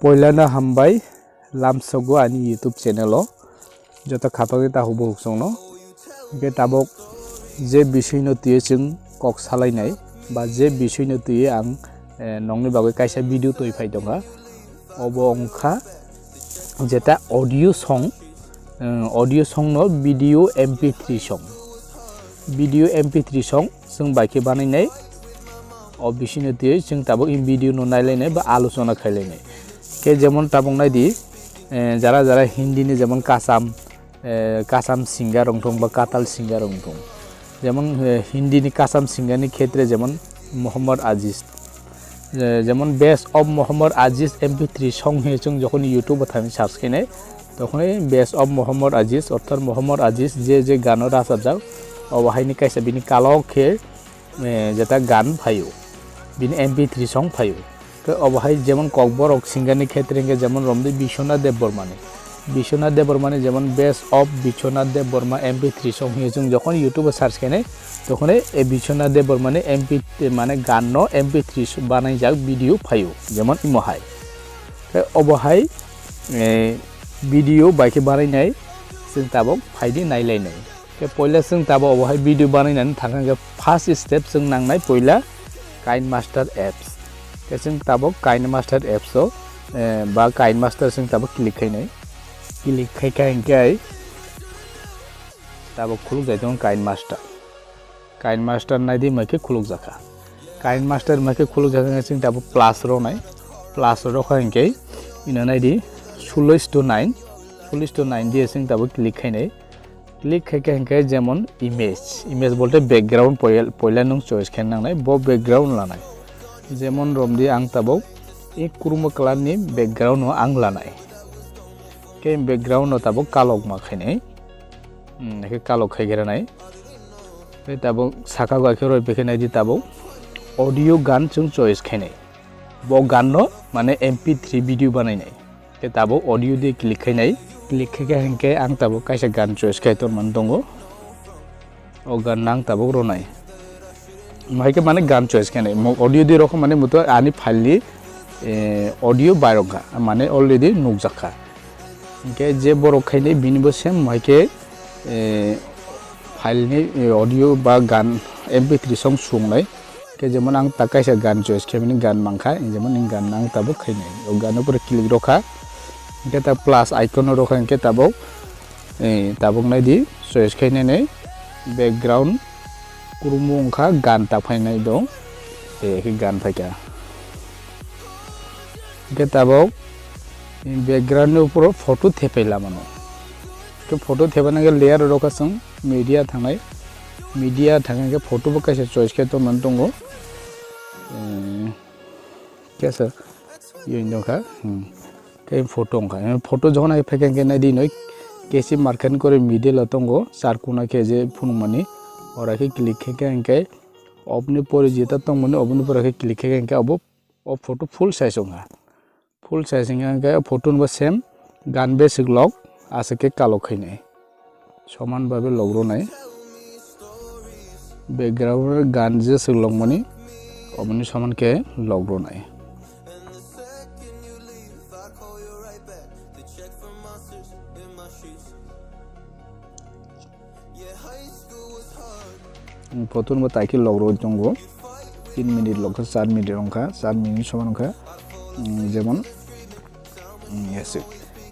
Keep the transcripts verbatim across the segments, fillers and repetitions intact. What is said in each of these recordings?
Poilano hambai lamsogo ani YouTube channel o joto khapangni takhuk bukhuk chwngno. Hwnkhe tabuk je bisingno twiwi chwng kok salainai ba je bisingno twiwi ang, eh, nokni bagwi kaisa video twi phai tongkha. Obo wngkha jeta audio song, eh, audio song no video M P three song. Video M P three song chwng bai khe banainai. O bisingno twiwi chwng tabuk in video no nailainai ba alochona khailainai. Khe jemon tabuk naidi, eh, jara jara Hindi ni jemon kasam, eh, kasam singer wngthung ba katal singer wngthung. Jemon, eh, Hindi ni kasam singer ni khetre jemon Mohammad Aziz. Je-, jemon Best of Mohammad Aziz M P three song hinwi chwng jokhon YouTube o thangwi search khainai, tokhonwi Best of Mohammad Aziz, orthat Mohammad Aziz je je gano rachapjak, obo haini kaisa bini kalok khe, eh, jeta gan phaio, bini M P three song phaio. Khe obo hai jemon Kokborok singer ni khetre hwnkhe jemon romdi Biswanath Debbarma ni. Biswanath Debbarma ni jemon Best of Biswanath Debbarma M P three song hinwi chwng jokhon YouTube o search khainai, tokhonwi e Biswanath Debbarma ni M P, mane gan no M P three song banaijak video phaio, jemon imo hai. Khe obo hai, eh, video bai khe banainai chwng tabuk phaidi nailainai. Khe poila chwng tabuk obo hai video banainani thangkha hwnkhe first step chwng nangnai poila KineMaster apps. Khe chwng tabuk KineMaster apps o, eh, ba KineMaster chwng tabuk click khainai. Click khaikha hwnkhe tabuk khuluk jai tongo KineMaster. KineMaster naidi mai khe khuluk jakha. KineMaster mai khe khuluk jakha hwnkhe chwng tabuk plus rwnai. Plus rwkha hwnkhe ino naidi sulloish to nine. Sulloish to nine di chwng tabuk click khainai. Click khaikhe hwnkhe jemon image, image bolte background poil-, poila nwng choice khe nangnai, bo background lanai. Jemon romdi ang tabuk e kurmo colour ni background no ang lanai. Khe background no tabuk kalokma khainai. Hmm, khe kalok khai granai. Khe tabuk saka bai khe roi pekhe naidi tabuk audio gan chwng choice khainai. Bo gan no mane M P three video banainai. Khe tabuk audio di click khainai. Click khaikhe hwnkhe ang tabuk kaisa gan choice khai tonmani tongo. O gan no ang tabuk rwnai. Mohai khe mane gan choice khainai. Mo audio di rokha mane muto ani file ni, eh, audio bai rokha. Mane already nukjakha. Hwnkhe je borok khainai bini bo same mohai khe, eh, file ni, eh, audio ba gan M P three song sungnai. Khe jemon ang ta kaisa gan choice khe mani gan mankha, jemon ni gan ang tabuk khainai. O gan upor click rokha. Hwnkhe ta plus icon rokha hwnkhe tabuk, eh, tabuk naidi choice khainai nai background kurmo wngkha gan ta phainai dong. Eh, khe gan phaikha. Hwnkhe tabuk background ni upor photo thepai lamano. Khe photo thepana khe layer rokha chwng media thangnai. Media thangkhe photo bo kaisa choice khe tongmani tongo. Em, kaisa yun dongkha. Hmm. Khe photo wngkha. Em, photo jokhon hai phaikha hwnkhe naidi noi kesi markhen kore middle o tongo. Char kuna khe je phunukmani. Ora khe click khe khe hwnkhe oboni pore jeta tongmani oboni pore khe click khe khe hwnkhe obo o photo full size wngkha. Full size hwnkhe hwnkhe photo no bo same gan basic log aswk khe kalok khainai. Soman babe log rwnai. Background gan je swk logmani oboni soman khe log rwnai. Photo no bo tai khe log rwi tongo. Tin minute log kha, char minute wngkha, char minute soman wngkha. Mm, jemon, mm, yes.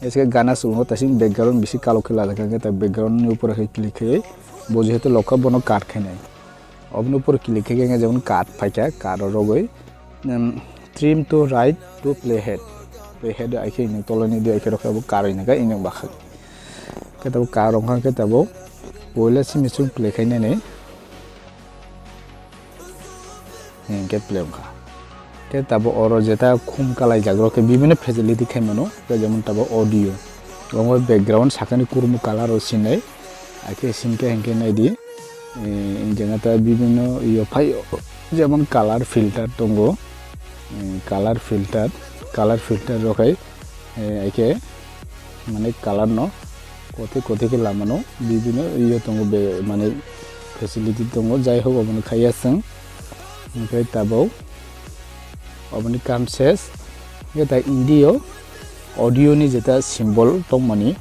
Yes, khe gana swrwngo, taising background bisi kalok khe lajak kha, khe ta background ni upor khe click khe bo jehetu log kha, bono cut khainai. Oboni upor click khe khe jemon cut phaikha, cut rogwi, em, trim to right to playhead. Playhead ai khe ini toloni di ai khe rokha bo karwi naka ini bakha. Khe tabuk cut rokha khe tabuk poila simi chwng play khainani. Hinkhe play wngkha. Khe tabuk oro jeta khum kalai jak rok khe bibino facility khai mano. Khe jemon tabuk audio. Omo background sakani kurmo colour rok sinai. Akhe singkhe hinkhe naidi. Eh, jengata bibino yo phai jemon colour filter tongo. Eh, colour filter, colour filter rok hai, eh, akhe mane colour no kothai kothai khe lamano bibino yo tongo be mane facility tongo jai hok obono khaiya chwng. Hinkhe tabuk oboni kam ses. Hinkhe ta indio audio ni jeta symbol tongmani,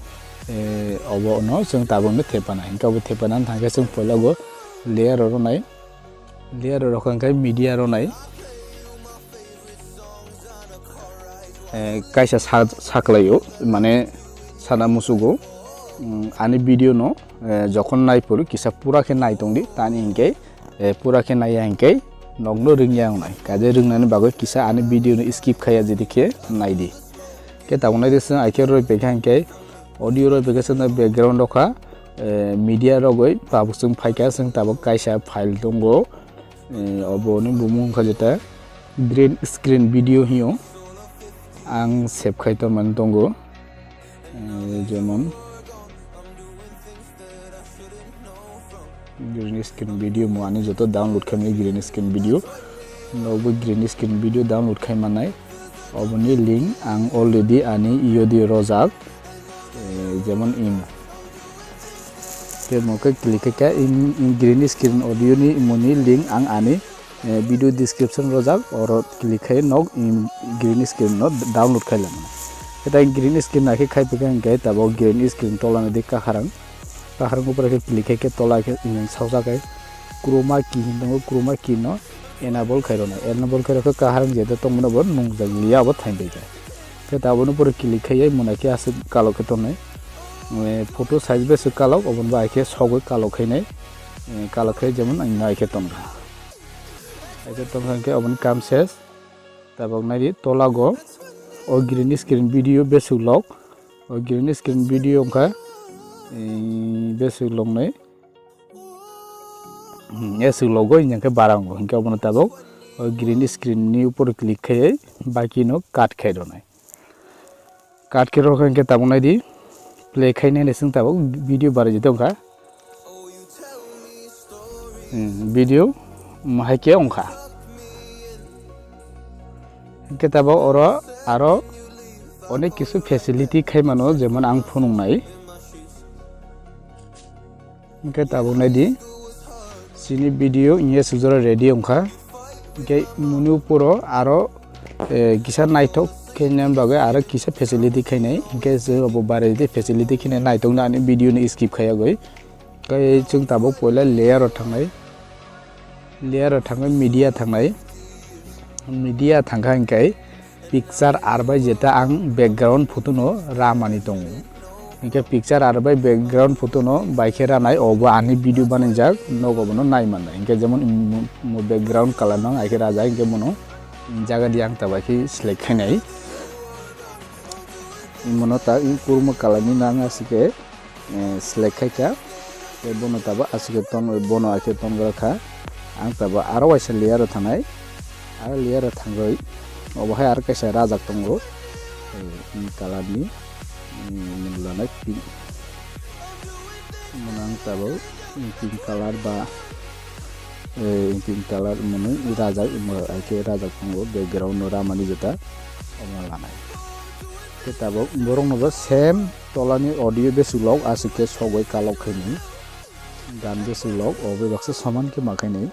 eh, obo no chwng tabuk no thepana. Hinkhe obo thepana thangkhe chwng poila go layer o rwnai, layer o rokha hinkhe media rwnai. Eh, kaisa sa-, saklaio, mane sana musugo, mm, ani video no, eh, jokhon naiphuru kisa pura khe naitongdi, tani hinkhe, eh, pura khe naiya hinkhe nokno rwngya wngnai. Kaje rwngnani bagwi kisa ani video no skip khaiya jedi khe naidi. Khe tabuk naidi chwng aikhe roi pekha hinkhe audio roi pekha chwng background rokha, eh, media rogwi tabuk chwng phaikha chwng tabuk kaisa file tongo. Eh, oboni bumung wngkha jeta green screen video hino. Ang save khai tongmani tongo. Eh, jemon green screen video mo ani joto download khaimani green screen video. Nobo green screen video download khai manai. Oboni link ang already ani iyodi rojak. Eh, jemon imo. Tei mo khe click khe kha in, in green screen audio ni moni link ang ani, eh, video description rojak, oro click khai nog in green screen no download khai lama. Khe tai green screen na khe khai pekha hinkhe tabuk green screen tola ni di kaharang. Kaharang upor khe click khai khe tola khe in saujak khai chroma key hin tongo, chroma key no enable khai rwnai. Enable khai rwkhe kaharang jeta tongmani bo nungjak liya bo thainbai khe. Khe tabukno pore click khai mwnai khe aswk kalok khe tongnai. Eh, photo size bai swk kalok, oboni bai khe sogwi kalok khainai. Eh, kalok khai jemon ang nai khe tongkha. Ai khe tongkha khe oboni kam ses. Tabuk naidi tola go o green screen video beswk lok. O green screen video wngkha, eh, beswk lok nai. Hmm, eswk logo hinkhe bara wngo. Hinkhe obono tabuk o green screen ni upor click khai baki no cut khai rwnai. Cut khe rwkha hinkhe tabuk naidi play khai nai chwng tabuk video bara jete wngkha. Hmm, video, hmm, hai khe wngkha. Hinkhe tabuk oro aro onek kisu facility khai mano, jemon ang phunuk nai. Hinkhe tabuk naidi, chini video hinkhe sujora ready wngkha. Hinkhe moni uporo aro, eh, kisa naithok khe nini bagwi aro kisa facility khainai. Hinkhe je obo bare de facility khainai naithok nani video ni skip khayagwi. Tei chwng tabuk poila layer o thangnai. Layer o thangwi media thangnai. Media thangkha hinkhe picture ar bai jeta ang background photo no ramani tongo. Hinkhe picture ar bai background photo no bai khe ranai, obo ani video banangjak, nogo bono nai mannai. Hinkhe jemon mo-, mo background color no ai khe rajak, hinkhe bono jaga di ang ta bai khe select khainai. Mono ta i kurmo color ni nang aswk khe eh, select khai kha. Tei bono tabuk aswk khe ton, bono akhe ton gra kha. Ang tabuk aro waisa layer o thangnai. Aro layer o thangwi obo hai aro kaisa rajak tongo. Eh, pink color ni, eh, mung lanai pink. Bono ang tabuk pink color ba, eh, pink color mwnwi rajak, imo hai khe rajak tongo. Background no ramani jeta omo lanai. Khe tabuk borok no bo same. Tolani audio besi log aswk khe sogwi kalok khaini. Gan besi log o bai baksa soman khe ma khaini.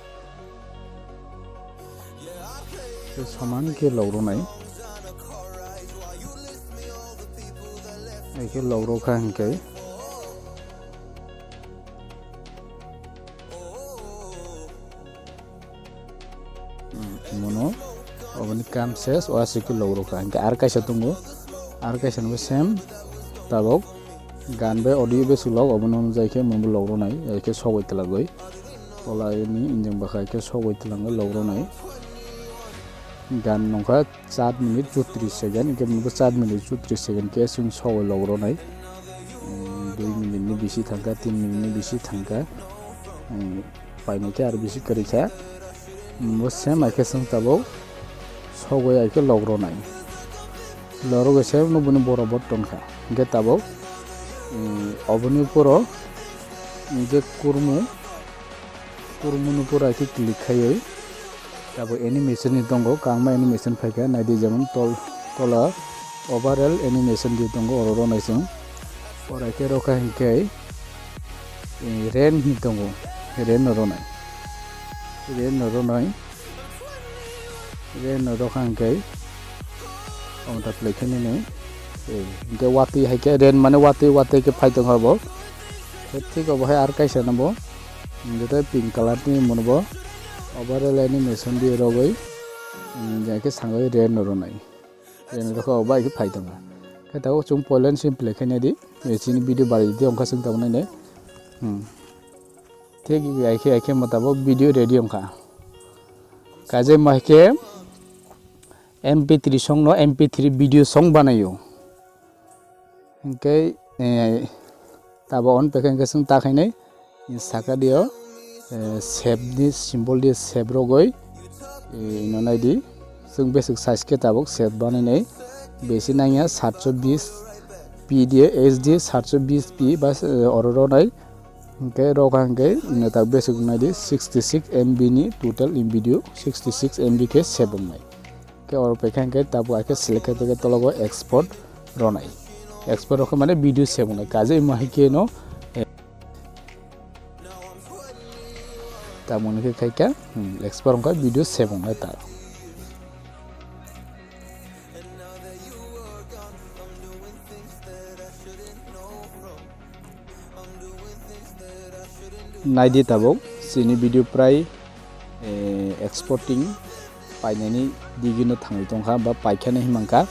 Khe soman khe log rwnai. Hai khe log rw kha hinkhe. Hmm, mono oboni kam ses, o aswk khe log rw kha. Hinkhe ar kaisa tongo, ar kaisa no same tabuk gan bai audio besi log, obono jai khe mungbo log rwnai, hai khe sogwi twlagwi. Tola ni injing bwkhai khe sogwi twlangwi log rwnai. Gan nongkha char minute chutris second, hinkhe mungbo char minute chutris second khe chwng sogwi log rwnai. Hmm, dui minute ni bisi thangkha, tin minute ni bisi thangkha. Hmm, painai khe aro bisi kwrwi kha. Bo same hai khe chwng tabuk sogwi hai khe log rwnai. Log rwgwi same no bini borok bo tongkha. Hinkhe tabuk, mm, oboni uporo je kurmu, kurmu ni upor hai khe click khaiwi tabuk animation ni tongo, kangma animation phaikha, naidi jemon tol, tola overall animation di tongo, oro rwnai chwng. Oro hai khe rokha hinkhe, eh, ren hin tongo, ren no ronai, ren no ronai, ren no rokha hinkhe, omo ta play khe nini, Eh, hingke watwi hai khe ren mane watwi watwi khe phai tongkha bo. Khe thik obo hai ar kaisa no bo. Hingke tei pink colour ni mono bo. Overall animation di rogwi. Hmm, jai khe sangwi ren no rwnai. Ren rokha obo hai khe phai tongkha. Khe tabuk chwng poilen simple khe nai di. Eh, chini video bari di ongkha chwng tabuk nai nai. Hmm. Thik hai khe, hai khe mo tabuk video ready ongkha. Kaje mo hai khe M P three song no M P three video song banaio. Hingke, eh, tabo on pekhe hingke chwng ta khainai, saka dio, eh, save ni symbol dio save rogoi, eh, ino nai di, chwng basic size khe tabuk save banainai, besi nangya satsho bis P dio H D satsho bis P ba, eh, oro ronai, hingke rok hingke ino tak basic nai di sixty six M B ni total in video sixty six M B khe save wngnai. Khe oro pekha hingke tabuk hai khe select khai pekhe tologo export ronai. Export rokhe mane video save wngnai. Kaje imo hai khe no, eh, tabuk ni khe khai kha, hmm, export wngkha video save wngnai ta. Naidi tabuk chini video prai, eh, exporting painani digino thangwi tongkha ba paikha hinwi mankha.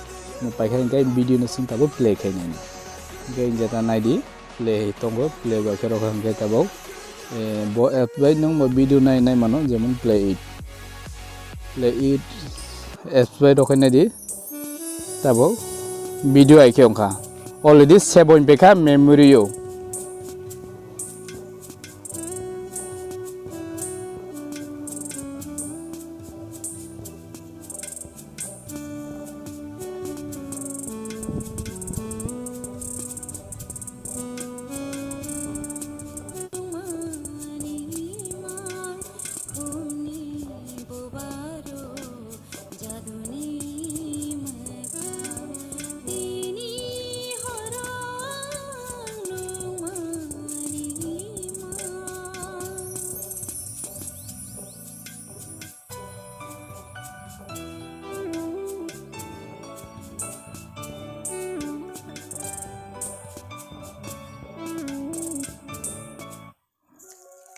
Paikha hingkhe video no chwng tabuk play khainani. Hingkhe jeta naidi play tongo, play bai khe rokha hingkhe tabuk, eh, bo app bai nwng bo video nai nai mano, jemon Play It. Play It apps bai rokha naidi. Tabuk video hai khe wngkha. Already save wngphaikha memory o.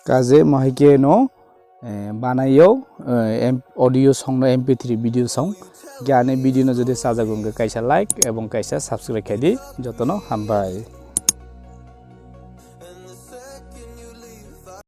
Kaje mo hai khe no, eh, banaio, eh, em-, audio song no M P three video song. Khe ani video no jodi sajak wngkha kaisa like ebong kaisa subscribe khai di. Jotono hambai.